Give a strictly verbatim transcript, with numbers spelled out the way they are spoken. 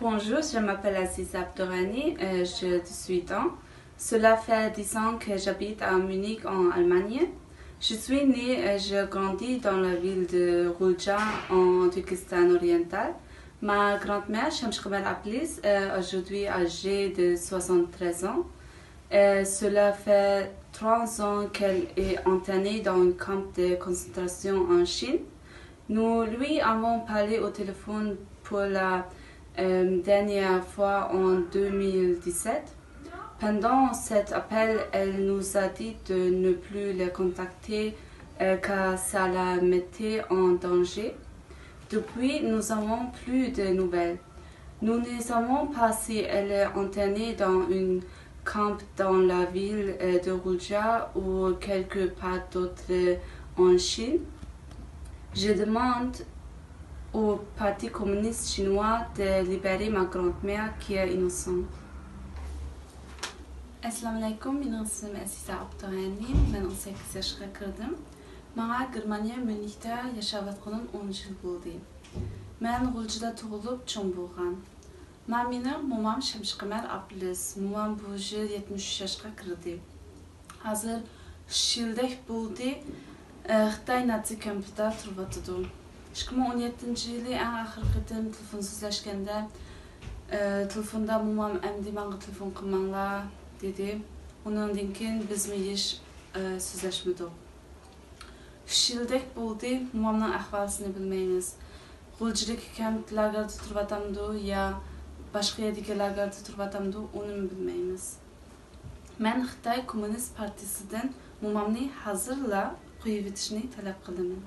Bonjour, je m'appelle Aziza Abdourani, euh, j'ai dix-huit ans. Cela fait dix ans que j'habite à Munich en Allemagne. Je suis née et j'ai grandi dans la ville de Roulja en Turkestan oriental. Ma grand-mère, Shamshqamar Ablis, est aujourd'hui âgée de soixante-treize ans. Et cela fait trois ans qu'elle est internée dans un camp de concentration en Chine. Nous lui avons parlé au téléphone pour la euh, dernière fois en deux mille dix-sept. Pendant cet appel, elle nous a dit de ne plus les contacter euh, car ça la mettait en danger. Depuis, nous n'avons plus de nouvelles. Nous ne savons pas si elle est internée dans une camp dans la ville euh, de Roulja ou quelque part d'autre en Chine. Je demande au Parti communiste chinois de libérer ma grand-mère qui est innocente. ئەسسالامۇئەلەيكۇم، مېنىڭ ئىسمىم ئەسىسە ئابدۇغەنى، مەن ئون سەككىز ياشقا كىردىم. ماڭا گېرمانىيە ميۇنختا ياشاۋاتقىنىم ئون يىل بولدى. مەن غۇلجىدا تۇغۇلۇپ چوڭ بولغان. ما مېنىڭ مومام شەمشىقىمەر ئابلىز. مومام بۇ يىل يەتمىش ئۈچ ياشقا كىردى. ھازىر ئۈچ يىلدەك بولدى، ئە، خىتاي ناتسى كەمپىدا تۇرۇۋاتىدۇ. ئىككى مىڭ ئون يەتتىنچى يىلى ئەڭ ئاخىرقى قېتىم تېلېفون سۆزلەشكەندە، ئە، تېلېفوندا مومام ئەمدى ماڭا تېلېفون قىلماڭلار دېدى. ئۇنىڭدىن كېيىن بىزمۇ ھېچ، ئە، سۆزلەشمىدۇق. ئۈچ يىلدەك بولدى، مومامنىڭ ئەھۋالىسىنى بىلمەيمىز. غۇلجىدىكى كەنت لاگېردا تۇرۇۋاتامدۇ يا باشقا يەردىكى لاگېردا تۇرۇۋاتامدۇ، ئۇنىمۇ بىلمەيمىز. مەن خىتاي كوممۇنىست پارتىيىسىدىن مومامنى ھازىرلا قويۇۋېتىشنى تەلەپ قىلىمەن.